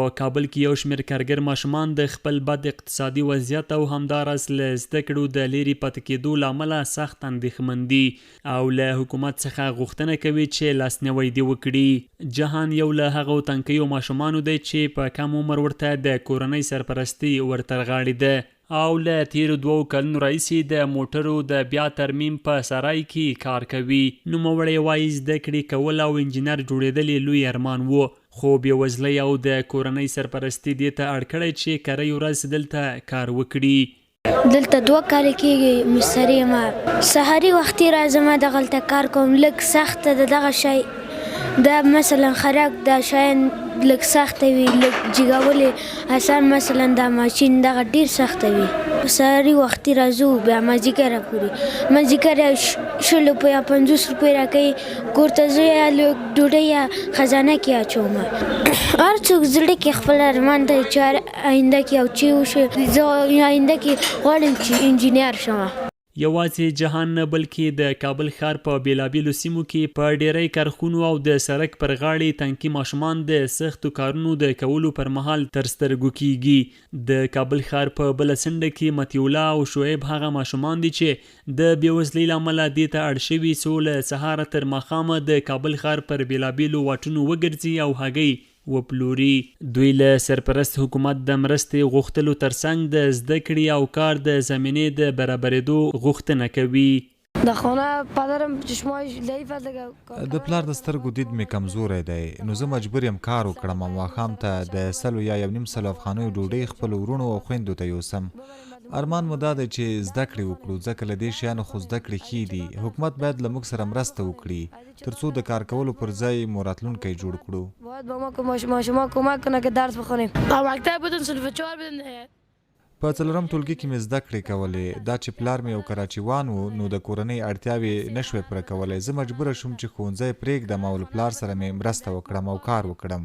په کابل کې یو شمېر کارګر ماشومان د خپل بد اقتصادي وضعیت او همداراز له زده کړو د لیرې پاتې کېدو له امله سخت اندېښمن دي او له حکومت څخه غوښتنه کوي چې لاسنیوی دې وکړي. جهان یو له هغو تنکیو ماشومانو دی چې په کم عمر ورته د کورنۍ سرپرستي ور تر غاړې ده او له تېرو دوو کلونو راهیسې د موټرو د بیا ترمیم په سرای کې کار کوي. نوموړی وايي، زده کړې کول او انجینر جوړېدل یې لوی ارمان و، خو بېوزلۍ او د کورنۍ سرپرستي دې ته اړ کړی چې کرۍ ورځ دلته کار وکړي. دلته دوه کاله کیږي مستری یم، سهاري وختي راځم دغلته کار کوم، لږ سخته ده دغه شی، دا مثلا خرک دا شیان لږ سخته وي، لږ جګول اسان، مثلا دا ماشین دغه ډیر سخته وي. سهاري وختي راځو بیا مازدیګره پورې، مازدیګر 20 روپۍ یا 50 روپۍ راکوي، کور ته ځو یا لږ ډوډۍ یا خزانه کې اچوم. هر څوک زړه کې خپل ارمان دی چې آینده کې او چې وشي، زه آینده کې غواړم چې انجینر شم. یوازې جهان نه بلکې د کابل ښار په بېلابېلو سیمو کې په ډېری کارخونو او د سرک پر غاړې تنکي ماشومان د سختو کارونو د کولو پر مهال تر سترګو کېږي. د کابل ښار په بله څنډه کې مطیع الله او شعیب هغه ماشومان دي چې د بېوزلۍ له امله دې ته اړ شوي څو له سهاره تر ماښامه د کابل ښار پر بېلابېلو واټونو وګرځي او هګۍ وپلوري. دوی له سرپرست حکومت د مرستې غوښتلو ترڅنګ د زده کړې او کار د زمینې د برابرېدو غوښتنه کوي. د خانه پدرم چشمایش ضعیف است دیگه کار د پلار د سترګو دید مې کمزوری دی، نو زه مجبور یم کار وکړم او ماښام ته د سلو یا یو نیم سلو افغانیو ډوډۍ خپلو وروڼو او خویندو ته یوسم. ارمان مو دا دی چې زده کړې وکړو، ځکه له دې شیانو خو زده کړې ښې دي. حکومت باید له موږ سره مرسته وکړي. تر څو د کار کولو پر ځای مو راتلونکی جوړ کړو. باید به ما شما کمک کنه که درس بخوانیم. او مکتب بودم صنف چهار بودم. په څلورم ټولګي کې مې زده کړې کولې. دا چې پلار مې یو کراچیوان و، نو د کورنۍ اړتیاوې نه شوای پوره کولی. زه مجبوره شوم چې ښوونځی پرېږدم او له پلار سره مې مرسته وکړم او کار وکړم.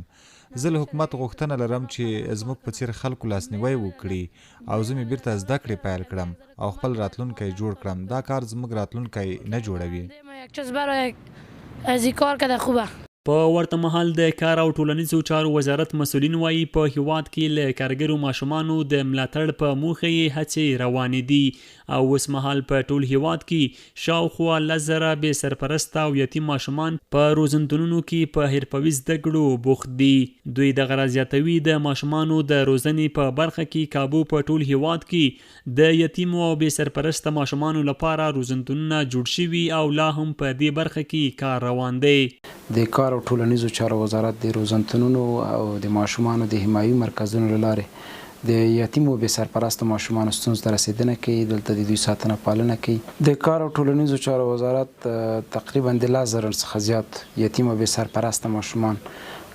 زه له حکومت غوښتنه لرم چې زموږ په څېر خلکو لاسنیوی وکړي او زه مې بیرته زده کړې پیل کړم او خپل راتلونکی جوړ کړم. دا کار زموږ راتلونکی نه جوړوي. په ورته مهال د کار او ټولنیزو چارو وزارت مسؤلین وايي، په هېواد کې له کارګرو ماشومانو د ملاتړ په موخه یې هڅې روانې دي او اوسمهال په ټول هېواد کې شاوخوا 10,000 بې سرپرسته او یتیم ماشومان په روزنتونونو کې په حرفوي زده کړو بوخت دي. دوی دغه راز زیاتوي، د ماشومانو د روزنې په برخه کې کابو په ټول هېواد کې د یتیمو او بې سرپرسته ماشومانو لپاره روزنتونونه جوړ شوي او لا هم په دې برخه کې کار روان دی. د کار او ټولنیزو چارو وزارت د روزنتونونو او د ماشومانو د حمایوي مرکزونو له لارې د یتیمو او بې سرپرستو ماشومانو ستونزو ته رسېدنه کوي، دلته د دوی ساتنه پالنه کوي. د کار او ټولنیزو چارو وزارت تقریباً د 10,000 څخه زیات یتیم او بې سرپرسته ماشومان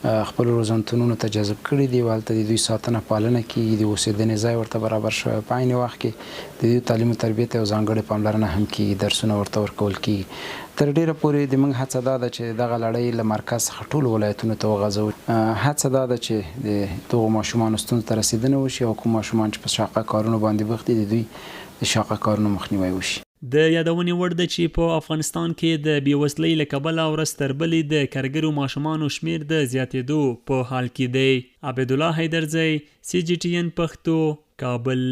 خپلو روزنتونونو ته جذب کړي دي او هلته د دوی ساتنه پالنه کېږي، د اوسېدنې ځای ورته برابر شوی او په عین وخت کې د دوی تعلیم او تربیې ته یو ځانګړې پاملرنه هم کېږي، درسونه ورته ورکول کېږي. تر ډېره پورې د موږ هڅه دا ده چې دغه لړۍ له مرکز څخه ټولو ولایتونو ته وغځوو. هڅه دا ده چې د دغو ماشومانو ستونزو ته رسېدنه وشي او کوم ماشومان چې په شاقه کارونو باندې بوخت دي، د دوی د شاقه کارونو مخنیوی وشي. د یادونې وړ ده چې په افغانستان کې د بېوزلۍ له کبله ورځ تر بلې د کارګرو ماشومانو شمېر د زیاتېدو په حال کې دی. عبیدالله حیدرزی، سي جي ټي این پښتو، کابل.